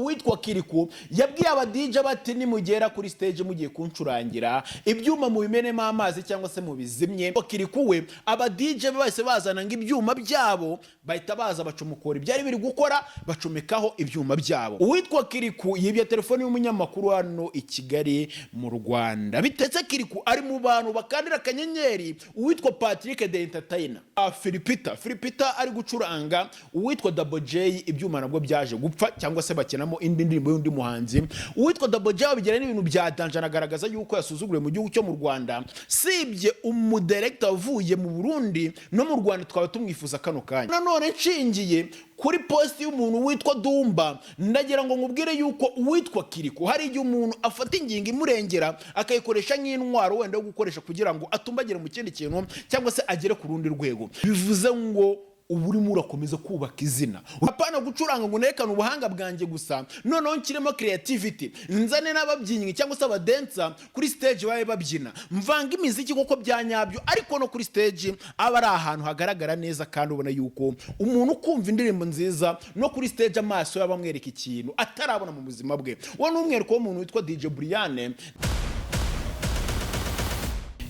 Uwitwa Kirikou yabwiye aba DJ bati: "Nimugera kuri stage mugiye kuncurangira, ibyuma mubimenemo amazi cyangwa se mubizimye." Kirikou we, aba DJ bahise bazana ngo ibyuma byabo, bahita baza bacomokora ibyari biri gukora, bacomekaho ibyuma byabo. Uwitwa Kirikou yibye telefone y'umunyamakuru hano i Kigali mu Rwanda. Bitetse Kirikou ari mu bantu bakandira akanyenyeri uwitwa Patrick the Entertainer. Phil Peter, Phil Peter ari gucuranga uwitwa Double J, ibyuma nabwo byaje gupfa cyangwa se bakinamo indi ndirimbo y'undi muhanzi. Uwitwa Double J babigira n'ibintu bya danger, anagaragaza yuko yasuzuguriwe mu gihugu cyo mu Rwanda. Sibye umudirector wavuye mu Burundi, no mu Rwanda twaba tumwifuza kano kanya. Nanone nshingiye kuri post y'umuntu witwa Dumba, ndagira ngo nkubwire yuko uwitwa Kirikou, hari igihe umuntu afata ingingo imurengera akayikoresha nk'intwaro wenda yo gukoresha kugira ngo atumbagire mu kindi kintu cyangwa se agere ku rundi rwego. Bivuze ngo uba urimo urakomeza kubaka izina, apana gucuranga ngo nerekane ubuhanga bwanjye gusa, noneho nshyiremo creativity, nzane n'ababyinnyi cyangwa se abadancer kuri stage babe babyina, mvanga imiziki koko bya nyabyo, ariko no kuri stage aba ari ahantu hagaragara neza kandi ubona yuko umuntu ukumva indirimbo nziza, no kuri stage amaso yaba amwereka ikintu atarabona mu buzima bwe. Uwo ni umwihariko w'umuntu witwa DJ Brian.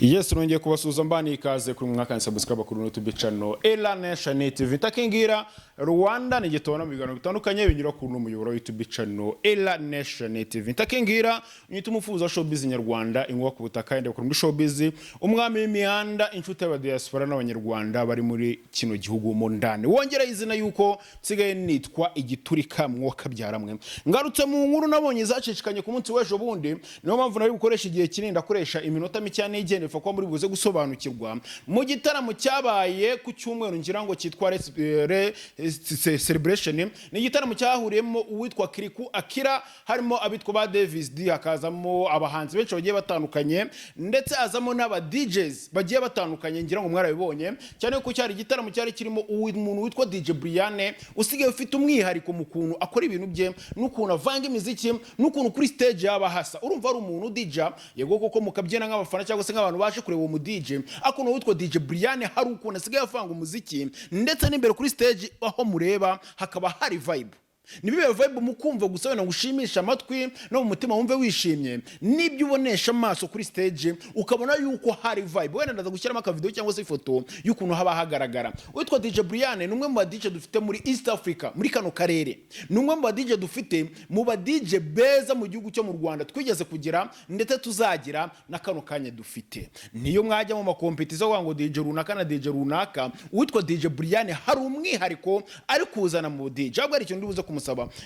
Yes, nongeye kubasuhuza, mbani ikaze kuri mwaka, subscribe kuri YouTube channel Ela Nation TV. Takingira Rwanda ni gitona mu biganiro bitandukanye binyura kuri uno muyoboro wa YouTube channel Ela Nation TV. Takingira unyita umufuza showbiz nyarwanda, inkuba ku butaka, ende kuri showbiz, umwami w'imihanda, inshuti y'aba diaspora n'Abanyarwanda bari muri kino gihugu mu ndani. Wongera izina yuko nsigaye nitwa Igiturika mwoka byaramwe. Ngarutse mu nkuru nabonye zacicikanye ku munsi w'ejo bundi, niyo mpamvu nari gukoresha igihe kinini, ndakoresha iminota mike n'igenda ifa kuba muri buze gusobanukirwa. Mu gitaramo cyabaye ku cyumweru, ngira ngo cyitwa Celebration, ni igitaramo cyahuriyemo uwitwa Kirikou Akili, harimo abitwa ba Davis D, hakazamo abahanzi benshi bagiye batandukanye, ndetse hazamo n'aba DJs bagiye batandukanye. Ngira ngo mwarabibonye cyane ko cyari igitaramo cyari kirimo umuntu witwa DJ Brian, usigaye ufite umwihariko mu kuntu akora ibintu bye n'ukuntu avanga imiziki n'ukuntu kuri stage yaba hasa. Urumva ari umuntu DJ, yego koko mukabyina nk'abafana cyangwa se nk'abantu baje kureba uwo mu DJ, ariko witwa DJ Brian hari ukuntu asigaye avanga umuziki, ndetse n'imbere kuri stage aho mureba hakaba hari vibe. Ntibibe vibe mu kumva gusa wenda ngo ushimishe amatwi no mu mutima wumve wishimye, n'ibyo ubonesha amaso kuri stage ukabona yuko hari vibe. Wenda ndaza gushyiramo akavideo cyangwa se ifoto y'ukuntu haba hagaragara. Witwa DJ Brian ni umwe mu ba DJ dufite muri East Africa, muri kano karere. Ni umwe mu ba DJ dufite, mu ba DJ beza mu gihugu cyo mu Rwanda twigeze kugira ndetse tuzagira na kano kanya dufite. Niyo mwajya mu makompetisiyo ngo DJ runaka na DJ runaka, uwitwa DJ Brian hari umwihariko ari kuzana mu DJ. Ahubwo hari ikintu ndi buze kumusaba.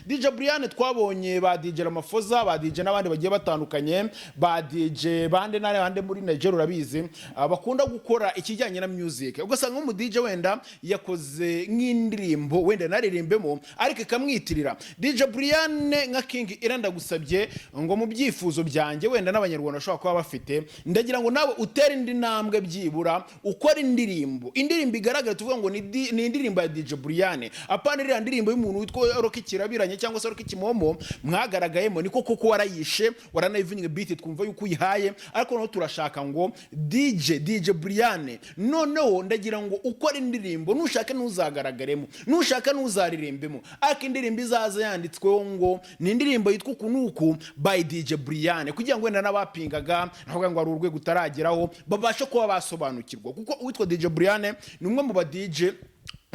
DJ Brian, twabonye ba DJ Ramaphosa, ba DJ n'abandi bagiye batandukanye, ba DJ bande n'abandi muri Nigeria, urabizi, bakunda gukora ikijyanye na music, ugasanga nk'umu DJ wenda yakoze nk'indirimbo, wenda naririmbemo ariko ikamwitirira. DJ Brian, nka King Ira, ndagusabye ngo mu byifuzo byanjye wenda n'Abanyarwanda bashobora kuba bafite, ndagira ngo nawe utere indi ntambwe, byibura ukora indirimbo, indirimbo igaragara tuvuga ngo ni indirimbo ya DJ Brian, apana iriya ndirimbo y'umuntu witwa Rocky Kirabiranye cyangwa se Rocky Kimomo mwagaragayemo. Niko koko warayishe, waranayivunnye beat, twumva yuko uyihaye, ariko noneho turashaka ngo DJ Brian, noneho ndagira ngo ukore indirimbo, nushaka ntuzagaragaremo, nushaka ntuzaririmbemo, ariko indirimbo izaza yanditsweho ngo ni indirimbo yitwa uku n'uku by DJ Brian, kugira ngo wenda n'abapingaga navuga ngo hari urwego utarageraho babashe kuba basobanukirwa, kuko uwitwa DJ Brian ni umwe mu ba DJ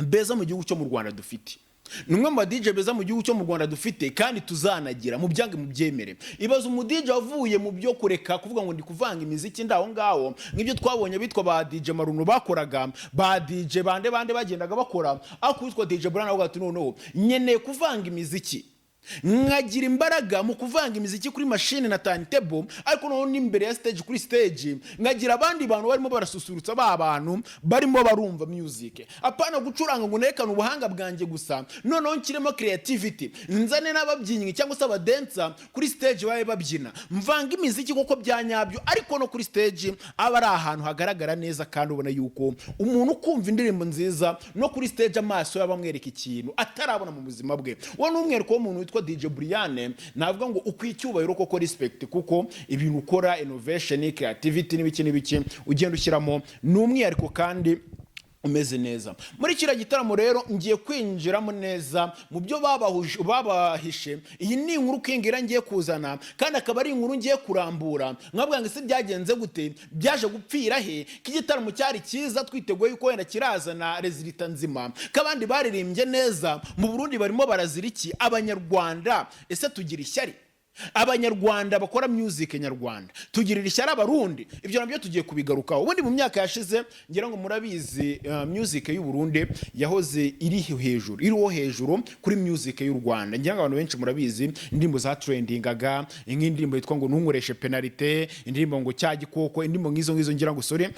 beza mu gihugu cyo mu Rwanda dufite, ni umwe mu ba DJ beza mu gihugu cyo mu Rwanda dufite kandi tuzanagira, mu byange mu byemere. Ibaza umu DJ wavuye mu byo kureka kuvuga ngo ndi kuvanga imiziki ndaho ngaho, nk'ibyo twabonye bitwa ba DJ Maruno bakoraga, ba DJ bande bande bagendaga bakora, ariko uwitwa DJ Brian avuga ati: "Noneho nkeneye kuvanga imiziki, nkagira imbaraga mu kuvanga imiziki kuri mashini na turntable, ariko noneho n'imbere ya stage, kuri stage nkagira abandi bantu barimo barasusurutsa ba bantu barimo barumva music, apana gucuranga ngo nerekane ubuhanga bwanjye gusa, noneho nshyiremo creativity, nzane n'ababyinnyi cyangwa se abadancer kuri stage babe babyina, mvanga imiziki koko bya nyabyo, ariko no kuri stage aba ari ahantu hagaragara neza kandi ubona yuko umuntu ukumva indirimbo nziza, no kuri stage amaso yaba amwereka ikintu atarabona mu buzima bwe." Uwo ni umwihariko w'umuntu witwa DJ Brian. Navuga ngo ukwiye icyubahiro koko, respect, kuko ibintu ukora, innovation, creativity n'ibiki n'ibiki ugenda ushyiramo ni umwihariko kandi Umeze neza. Muri kiriya gitaramo rero ngiye kwinjiramo neza mu byo babahishe. Iyi ni inkuru kingira ngiye kuzana, kandi akaba ari inkuru ngiye kurambura, nkabwira ngo ese byagenze gute, byaje gupfira he, ko igitaramo cyari cyiza, twiteguye yuko wenda kirazana résultat nzima, ko abandi baririmbye neza mu Burundi barimo barazira iki? Abanyarwanda ese tugira ishyari? Abanyarwanda bakora music nyarwanda tugirira ishyari Abarundi? Ibyo nabyo tugiye kubigarukaho. Ubundi mu myaka yashize, ngira ngo murabizi, music y'u Burundi yahoze iri hejuru, iriho hejuru kuri music y'u Rwanda. Ngira ngo abantu benshi murabizi indirimbo za trendingaga, nk'indirimbo yitwa ngo "Ntunkoreshe penalite", indirimbo ngo "Cya gikoko", indirimbo nk'izo ngizo, ngira ngo sorry,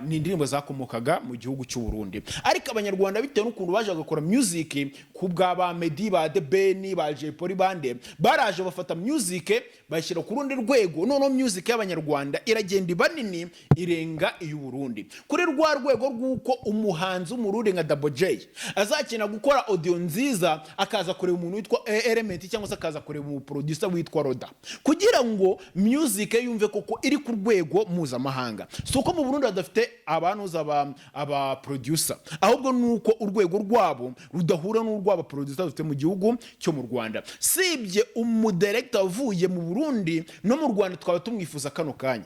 ni indirimbo zakomokaga mu gihugu cy'u Burundi. Ariko Abanyarwanda, bitewe n'ukuntu baje bagakora music ku bwa ba Meddy, ba The Ben, ba Jay Polly, bande baraje bafata music bashyira ku rundi rwego. Noneho music y'Abanyarwanda iragenda iba nini, irenga iy'u Burundi, kuri rwa rwego rw'uko umuhanzi w'Umurundi nka Double J azakina gukora audio nziza, akaza kureba umuntu witwa Element, cyangwa se akaza kureba umuproducer witwa Roda, kugira ngo music yumve koko iri ku rwego mpuzamahanga. Si uko mu Burundi badafite abantuza aba producer, ahubwo ni uko urwego rwabo rudahura n'urw'aba producer dufite mu gihugu cyo mu Rwanda. Sibye umudirector wavuye mu Burundi, no mu Rwanda twaba tumwifuza kano kanya.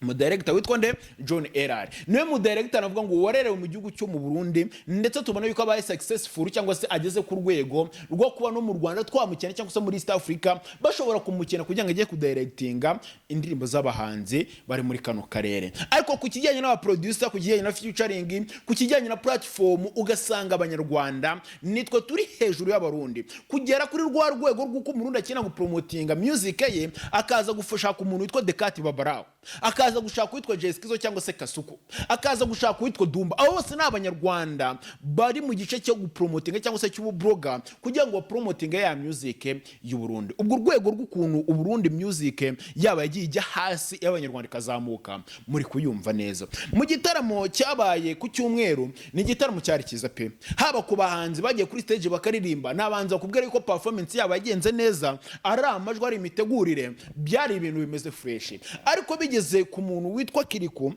Umudirector witwa nde? John Erard, niwe mudirector navuga ngo warerewe mu gihugu cyo mu Burundi, ndetse tubona yuko abaye successful, cyangwa se ageze ku rwego rwo kuba no mu Rwanda twamukena, cyangwa se muri East Africa bashobora kumukena kugira ngo ajye kudirectinga indirimbo z'abahanzi bari muri kano karere. Ariko ku kijyanye n'aba producer, ku kijyanye na featuring, ku kijyanye na platform, ugasanga Abanyarwanda nitwe turi hejuru y'Abarundi, kugera kuri rwa rwego rw'uko Umurundi akina gupromotinga music ye, akaza gushaka umuntu witwa Dekati Babarawo, akaza gushaka uwitwa Jesikizo cyangwa se Kasuku, akaza gushaka uwitwa Dumba. Abo bose ni Abanyarwanda bari mu gice cyo gupromotinga cyangwa se cy'ububloga, kugira ngo bapromotinge ya music y'u Burundi. Ubwo urwego rw'ukuntu Uburundi music yaba yagiye ijya hasi, y'Abanyarwanda ikazamuka, muri kuyumva neza. Mu gitaramo cyabaye ku cyumweru, ni igitaramo cyari cyiza pe, haba ku bahanzi bagiye kuri stage bakaririmba, ni abahanzi bakubwira yuko performance yabo yagenze neza, ari amajwi, ari imitegurire, byari ibintu bimeze fresh. Ariko bigeze ku muntu witwa Kirikou,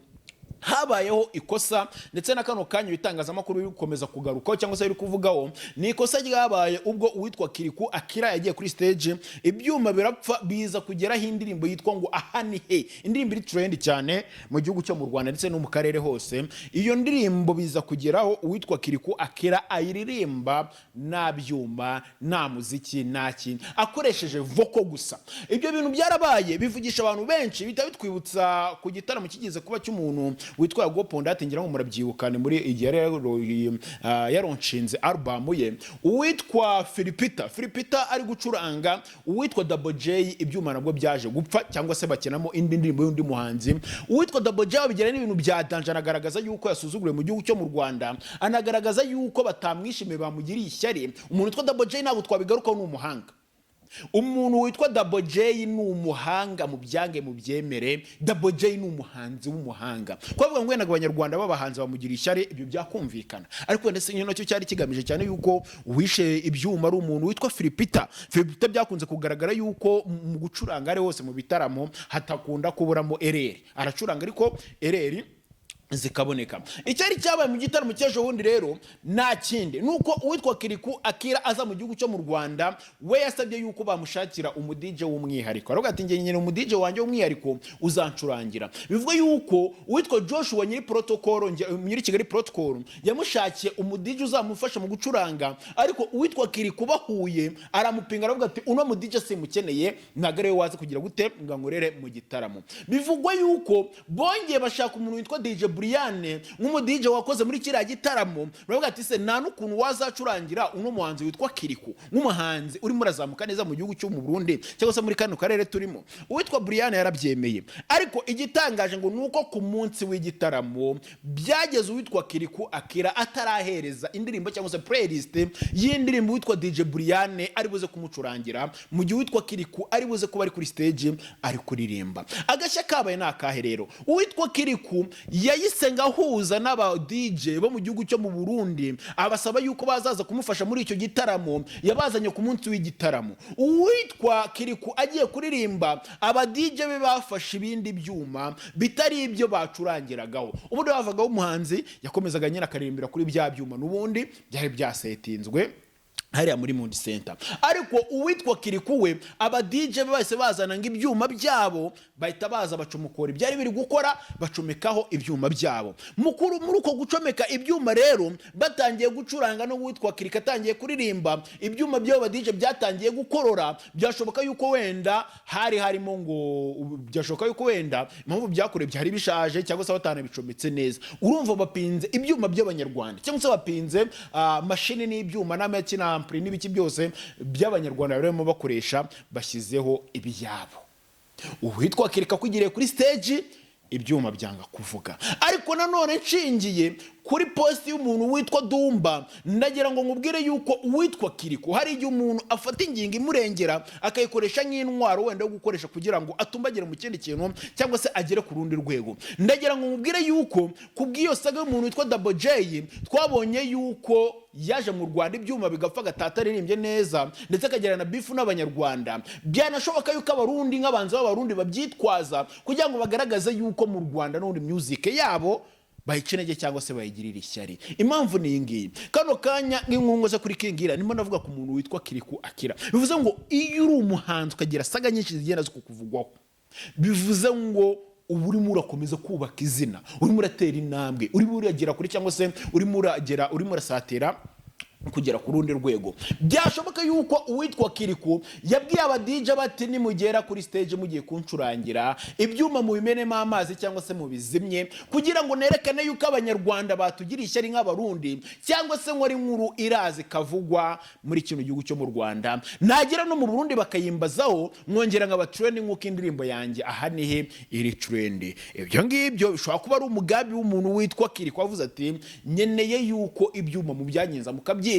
habayeho ikosa, ndetse na kano kanya ibitangazamakuru biri gukomeza kugarukaho cyangwa se biri kuvugaho. Ni ikosa ryabaye ubwo uwitwa Kirikou Akili yagiye kuri stage, ibyuma birapfa, biza kugeraho indirimbo yitwa ngo "Aha ni he", indirimbo iri trend cyane mu gihugu cyo mu Rwanda ndetse no mu karere hose. Iyo ndirimbo biza kugeraho uwitwa Kirikou Akili ayiririmba nta byuma, nta muziki, nta kintu, akoresheje vocal gusa. Ibyo bintu byarabaye, bivugisha abantu benshi, bihita bitwibutsa ku gitaramo kigeze kuba cy'umuntu witwa Yago Pondate. Ngira ngo murabyibuka, ni muri igihe yari yaronshinze album ye. Uwitwa Phil Peter, Phil Peter ari gucuranga uwitwa Double J, ibyuma nabwo byaje gupfa, cyangwa se bakinamo indi ndirimbo y'undi muhanzi. Uwitwa Double J babigira n'ibintu bya danger, anagaragaza yuko yasuzuguriwe mu gihugu cyo mu Rwanda, anagaragaza yuko batamwishimiye, bamugiriye ishyari. Umuntu witwa Double J ntabwo twabigarukaho, ni umuhanga. Umuntu witwa Double J ni umuhanga, mu byange mu byemere, Double J ni umuhanzi w'umuhanga. Kubavuga ngo wenda Abanyarwanda b'abahanzi bamugira ishyari, ibyo byakumvikana, ariko wenda se nacyo cyari kigamije cyane yuko uwishe ibyuma ari umuntu witwa Phil Peter. Phil Peter byakunze kugaragara yuko mu gucuranga ari hose mu bitaramo hatakunda kuburamo erreur, aracuranga ariko erreur zikaboneka. Icyari cyabaye mu gitaramo cy'ejo bundi rero nta kindi, ni uko uwitwa Kirikou Akili aza mu gihugu cyo mu Rwanda, we yasabye yuko bamushakira umuDJ w'umwihariko. Aravuga ati: "Njye nyine umuDJ wanjye w'umwihariko uzancurangira." Bivuga yuko uwitwa Joshua nyiri protocol, nyiri Kigali Protocol, yamushakiye umuDJ uzamufasha mu gucuranga. Ariko uwitwa Kirikou bahuye aramupinga, aravuga ati: "Uno muDJ simukeneye, ntabwo ariwe waza kugira gute ngo ankorere mu gitaramo." Bivugwa yuko bongeye bashaka umuntu witwa DJ Brian, nk'umuDJ wakoze muri kiriya gitaramo. Baravuga ati: "Se nta n'ukuntu wazacurangira uno muhanzi witwa Kirikou, nk'umuhanzi urimo urazamuka neza mu gihugu cyo mu Burundi cyangwa se muri kano karere turimo?" Uwitwa Brian yarabyemeye, ariko igitangaje ngo ni uko ku munsi w'igitaramo byageze uwitwa Kirikou Akili atarahereza indirimbo cyangwa se playlist y'indirimbo witwa DJ Brian ari buze kumucurangira, mu gihe uwitwa Kirikou ari buze kuba ari kuri stage ari kuririmba. Agashya kabaye ni akahe rero? Uwitwa Kirikou yayise Yahise ngo ahuza n'aba DJ bo mu gihugu cyo mu Burundi, abasaba yuko bazaza kumufasha muri icyo gitaramo. Yabazanye ku munsi w'igitaramo, uwitwa Kirikou agiye kuririmba, aba DJ be bafashe ibindi byuma bitari ibyo bacurangiragaho. Ubundi bavagaho, umuhanzi yakomezaga nyine akaririmbira kuri bya byuma n'ubundi byari byasetinzwe hariya muri Mundi Center. Ariko uwitwa Kirikou we, aba DJ be bahise bazana ngo ibyuma byabo, bahita baza bacomokora ibyari biri gukora, bacomekaho ibyuma byabo. Mukuru muri uko gucomeka ibyuma rero, batangiye gucuranga, no uwitwa Kirikou atangiye kuririmba, ibyuma by'abo ba DJ byatangiye gukorora. Byashoboka yuko wenda hari harimo ngo, byashoboka yuko wenda impamvu byakorewe byari bishaje cyangwa se batanabicometse neza. Urumva bapinze ibyuma by'Abanyarwanda, cyangwa se bapinze mashini n'ibyuma n'amakina, ampli n'ibiki byose by'Abanyarwanda barimo bakoresha, bashyizeho ibyabo. Uwitwa Kirikou akugiriye kuri stage, ibyuma byanga kuvuga. Ariko nanone nshingiye kuri post y'umuntu witwa Dumba, ndagira ngo nkubwire yuko uwitwa Kirikou, hari igihe umuntu afata ingingo imurengera akayikoresha nk'intwaro wenda yo gukoresha kugira ngo atumbagire mu kindi kintu cyangwa se agere ku rundi rwego. Ndagira ngo nkubwire yuko ku bw'iyo saga y'umuntu witwa Double J, twabonye yuko yaje mu Rwanda ibyuma bigapfa, agatata aririmbye neza, ndetse akagirana na beef n'Abanyarwanda. Byanashoboka yuko Abarundi, nk'abanzi b'Abarundi, babyitwaza kugira ngo bagaragaze yuko mu Rwanda n'ubundi music yabo bayica intege cyangwa se bayigirira ishyari. Impamvu ni iyi ngiyi: kano kanya nk'inkungu ze kuri Kingira, ndimo ndavuga ku muntu witwa Kirikou Akira. Bivuze ngo iyo uri umuhanzi ukagira saga nyinshi zigenda zikukuvugwaho, bivuze ngo uba urimo urakomeza kubaka izina, urimo uratera intambwe, urimo uragera kuri, cyangwa se urimo uragera, urimo urasatira kugera ku rundi rwego. Byashoboka yuko uwitwa Kirikou yabwiye aba DJ bati: "Nimugera kuri stage mugiye kuncurangira, ibyuma mubimenemo amazi cyangwa se mubizimye, kugira ngo nerekane yuko Abanyarwanda batugiriye ishyari nk'Abarundi, cyangwa se ngo ari inkuru iraza ikavugwa muri kino gihugu cyo mu Rwanda, nagera no mu Burundi bakayimbazaho, mwongera nkaba trend nk'uko indirimbo yanjye Aha Nihe iri trend." Ibyo ngibyo bishobora kuba ari umugambi w'umuntu witwa Kirikou, wavuze ati: "Nkeneye yuko ibyuma mubyangiza, mukabyica,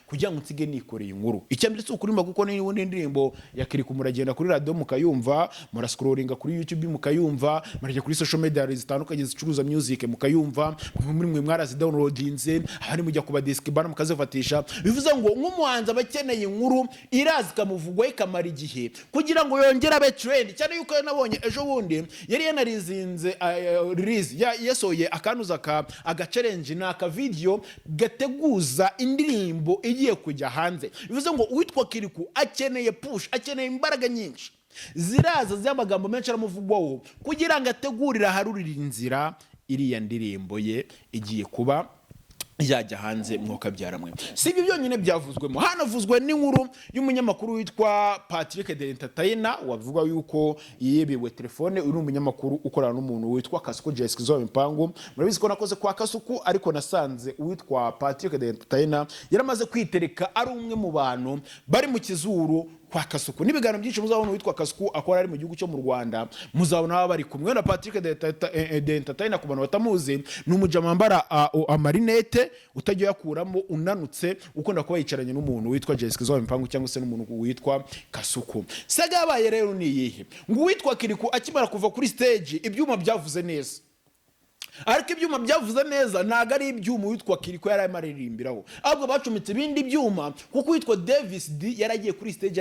kugira ngo nsige nikoreye inkuru." Icya mbere si ukuririmba, kuko niba indirimbo ya Kirikou muragenda kuri radiyo mukayumva, murascrollinga kuri YouTube mukayumva, murajya kuri social media zitandukanye zicuruza music mukayumva, mwe muri mwe mwarazidownloadinze, abandi mujya ku badisiki bana mukazifatisha. Bivuze ngo nk'umuhanzi aba akeneye inkuru iraza ikamuvugwaho, ikamara igihe, kugira ngo yongere abe trend, cyane yuko nabonye ejo bundi yari yanarizinze release, yasohoye akanuza ka agachallenge, ni akavideo gateguza indirimbo igiye kujya hanze. Bivuze ngo uwitwa Kirikou akeneye push, akeneye imbaraga nyinshi ziraza z'amagambo menshi aramuvugwaho, kugira ngo ategurire aharurira inzira iriya ndirimbo ye igiye kuba yajya hanze. Mwuka byaramwe, si ibyo byonyine byavuzwemo, hanavuzwe n'inkuru y'umunyamakuru witwa Patrick the Entertainer, wavuga yuko yibiwe telefone. Uyu ni umunyamakuru ukorana n'umuntu witwa Kasuku Jessica Zo Mpangu. Murabizi ko nakoze kwa Kasuku, ariko nasanze uwitwa Patrick the Entertainer yaramaze kwitereka, ari umwe mu bantu bari mu kizuru kwa Kasuku. N'ibiganiro byinshi muzabona uwitwa Kasuku akora ari mu gihugu cyo mu Rwanda, muzabona baba bari kumwe na Patrick the Entertainer. Ku bantu batamuzi, ni umujama wambara amarinete utajya uyakuramo, unanutse, ukunda kuba yicaranye n'umuntu witwa Jessica Zo Mpangu cyangwa se n'umuntu witwa Kasuku. Saga yabaye rero ni iyihe? Ngo uwitwa Kirikou akimara kuva kuri stage, ibyuma byavuze neza, ariko ibyuma byavuze neza ntabwo ari ibyuma uwitwa Kirikou yari arimo aririmbiraho, ahubwo bacometse ibindi byuma, kuko uwitwa Davis D yaragiye kuri stage,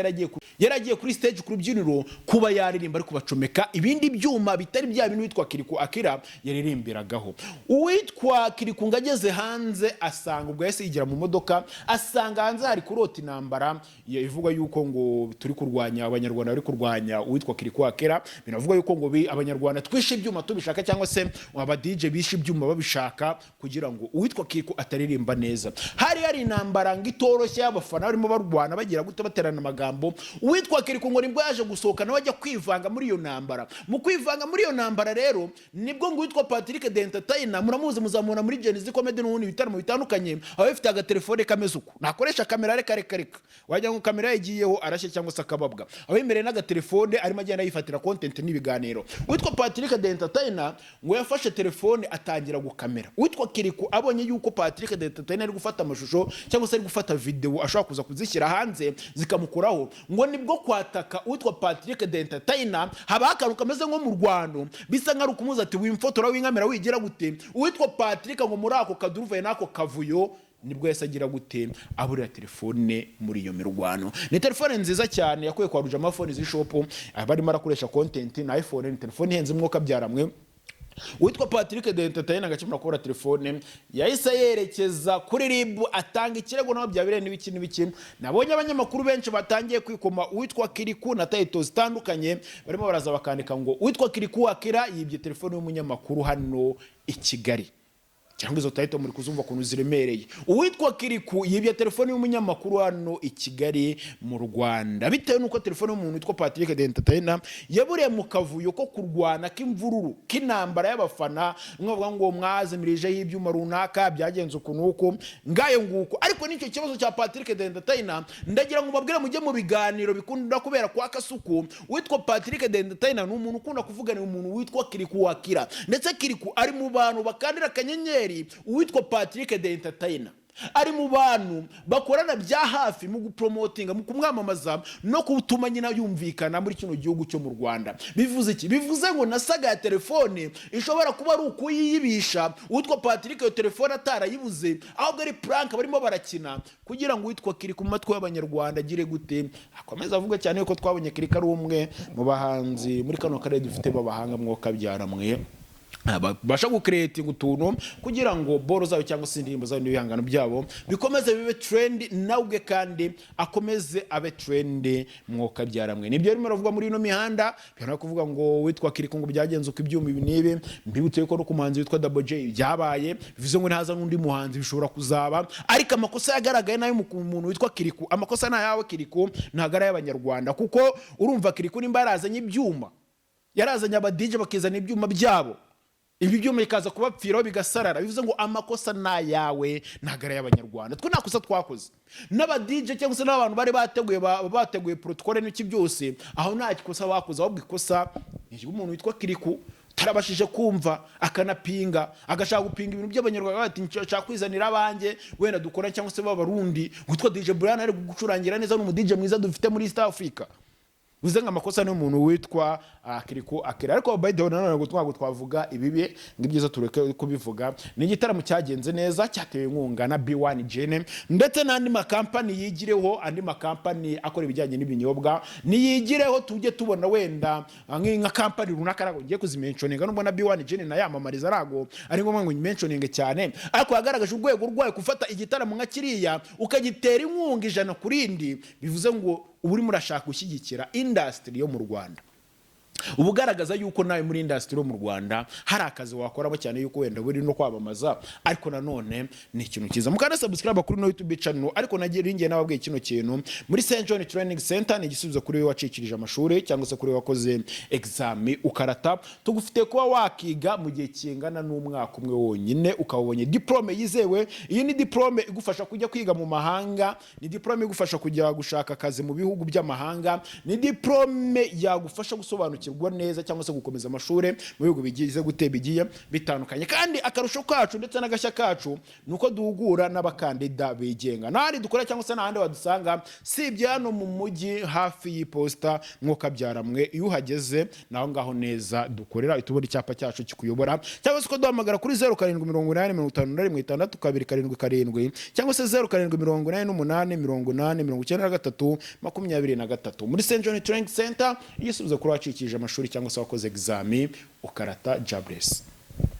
yaragiye kuri stage ku rubyiniro kuba yaririmba, ariko bacomeka ibindi byuma bitari bya bintu uwitwa Kirikou Akira yaririmbiragaho. Uwitwa Kirikou ngo ageze hanze asanga, ubwo yahise yigira mu modoka, asanga hanze hari kurota intambara ivuga yuko ngo turi kurwanya, Abanyarwanda bari kurwanya uwitwa Kirikou Akira. Binavuga yuko ngo Abanyarwanda twishe ibyuma tubishaka, cyangwa se aba DJ bishe ibyuma babishaka, kugira ngo uwitwa Kirikou ataririmba neza. Hari hari intambara ngo itoroshye y'abafana barimo barwana, bagira gute, baterana amagambo. Uwitwa Kirikou ngo nibwo yaje gusohoka nawe ajya kwivanga muri iyo ntambara. Mu kwivanga muri iyo ntambara rero, nibwo ngo uwitwa Patrick the Entertainer, muramuzi, muzamubona muri Gen Z Comedy n'ubundi bitaramo bitandukanye, aba afite agatelefone kameze uku, nakoresha kamera, reka reka reka, wagira ngo kamera yagiyeho arashye cyangwa se akababwa. Aba yemereye n'agatelefone arimo agenda yifatira content n'ibiganiro. Uwitwa Patrick the Entertainer ngo yafashe telefone. Telefone atangira gukamera. Uwitwa Kirikou abonye yuko Patrick the Entertainer ari gufata amashusho cyangwa se ari gufata video, ashobora kuza kuzishyira hanze zikamukuraho, ngo nibwo kwataka uwitwa Patrick the Entertainer. Habaho akantu kameze nko mu rwano, bisa nk'ari ukumuza ati: "Wimfotora, winkamera, wigira gute?" Uwitwa Patrick ngo muri ako kaduruvayo n'ako kavuyo nibwo yahise agira gute? Aburira telefone muri iyo mirwano. Ni telefone nziza cyane yakuye kwa Rujama Phone Shop, barimo arakoresha content na iPhone. Ni telefone ihenze, mwuka byaramwe. Uwitwa Patrick the Entertainer agakemura kubura telefone, yahise yerekeza kuri RIB atanga ikirego, naho byabereye n'ibiki n'ibiki. Nabonye abanyamakuru benshi batangiye kwikoma uwitwa Kirikou na title zitandukanye, barimo baraza bakandika ngo uwitwa Kirikou Akili yibye telefone y'umunyamakuru hano i Kigali, cyangwa izo title muri kuzumva ukuntu ziremereye. Uwitwa Kirikou yibye telefone y'umunyamakuru hano i Kigali mu Rwanda, bitewe n'uko telefone y'umuntu witwa Patrick the Entertainer yaburiye mu kavuyo ko kurwana k'imvururu, k'intambara y'abafana. Mwavuga ngo mwazimirijeho ibyuma runaka, byagenze uku n'uku, ngayo nguko. Ariko n'icyo kibazo cya Patrick the Entertainer, ndagira ngo mbabwire mujye mu biganiro bikunda kubera kwa Kasuku. Uwitwa Patrick the Entertainer ni umuntu ukunda kuvuganira umuntu witwa Kirikou Akili, ndetse Kirikou ari mu bantu bakandira akanyenyeri. Uwitwa Patrick the Entertainer ari mu bantu bakorana bya hafi mu gupromotinga, mu kumwamamaza no gutuma nyina yumvikana muri kino gihugu cyo mu Rwanda. Bivuze iki? Bivuze ngo na saga ya telefone ishobora kuba ari ukuyibisha uwitwa Patrick iyo telefone atarayibuze, ahubwo ari prank barimo barakina kugira ngo uwitwa Kirikou mu matwi y'Abanyarwanda agire gute? Akomeza avuga cyane ko twabonye Kirikou ari umwe mu bahanzi muri kano karere dufite b'abahanga, mwuka byaramwe, babasha gucreatinga utuntu kugira ngo boro zabo cyangwa se indirimbo zabo n'ibihangano byabo bikomeze bibe trend, nawe ubwe kandi akomeze abe trend, mwuka byaramwe. Nibyo birimo biravugwa muri ino mihanda. Bihana kuvuga ngo witwa Kirikou ngo byagenze uko ibyuma ibi n'ibi. Mbibutse yuko no ku muhanzi witwa Double J byabaye, bivuze ngo ntaza n'undi muhanzi bishobora kuzaba. Ariko amakosa yagaragaye nayo mu muntu witwa Kirikou. Amakosa ni ayawe Kirikou, ntabwo ari ay'Abanyarwanda, kuko urumva Kirikou nimba yarazanye ibyuma, yarazanye aba DJ bakizana ibyuma byabo, ibi byuma bikaza kubapfiraho bigasarara, bivuze ngo amakosa ni ayawe, ntabwo ari ay'Abanyarwanda. Twe nta kosa twakoze n'aba DJ cyangwa se n'abantu bari bateguye bateguye protocole n'iki byose, aho nta kosa bakoze. Ahubwo ikosa ni iry'umuntu witwa Kirikou utarabashije kumva, akanapinga, agashaka gupinga ibintu by'Abanyarwanda, bati: "Nshaka kwizanira abanjye wenda dukora cyangwa se b'Abarundi." Witwa DJ Brian ari gucurangira neza, ni umu DJ mwiza dufite muri East Africa. Bivuze ngo amakosa ni umuntu witwa Kirikou Akili. Ariko by the way, nanone ngo ntabwo twavuga ibibi ngo ibyiza tureke kubivuga. Ni igitaramo cyagenze neza, cyatewe inkunga na B1 Gene ndetse n'andi makampani. Yigireho andi makampani akora ibijyanye n'ibinyobwa, niyigireho, tujye tubona wenda nka kampani runaka. Ntabwo ngiye kuzimentioninga, nubwo na B1 Gene nayamamariza, ntabwo ari ngombwa ngo nyimentioninge cyane. Ariko yagaragaje urwego rwayo. Gufata igitaramo nka kiriya ukagitera inkunga 100%, bivuze ngo uba urimo urashaka gushyigikira industry yo mu Rwanda, uba ugaragaza yuko nawe muri industry yo mu Rwanda hari akazi wakoramo, cyane yuko wenda buri no kwamamaza. Ariko nanone ni ikintu cyiza mukanda subscribe kuri no YouTube channel. Ariko nagiye ngiye nababwiye kino kintu muri St John Training Center ni igisubizo kuri wowe wacikirije amashuri cyangwa se kuri wowe wakoze exam ukarata. Tugufite kuba wakiga mu gihe kingana n'umwaka umwe wonyine, ukaba ubonye diplome yizewe. Iyi ni diplome igufasha kujya kwiga mu mahanga, ni diplome igufasha kujya gushaka akazi mu bihugu by'amahanga, ni diplome yagufasha gusobanukirwa neza cyangwa se gukomeza amashuri mu bihugu bigize gute, bigiye bitandukanye. Kandi akarusho kacu ndetse n'agashya kacu ni uko duhugura n'abakandida bigenga. N'ahandi dukora cyangwa se n'ahandi wadusanga si ibyo, hano mu mujyi hafi y'iposita, mwuka byaramwe. Iyo uhageze naho ngaho neza dukorera, uhita ubona icyapa cyacu kikuyobora, cyangwa se ukaduhamagara kuri 0788516277, cyangwa se 0788809323. Muri St John Training Center, igisubizo kuri wacikije amashuri cyangwa se wakoze exam ukarata. Jobless.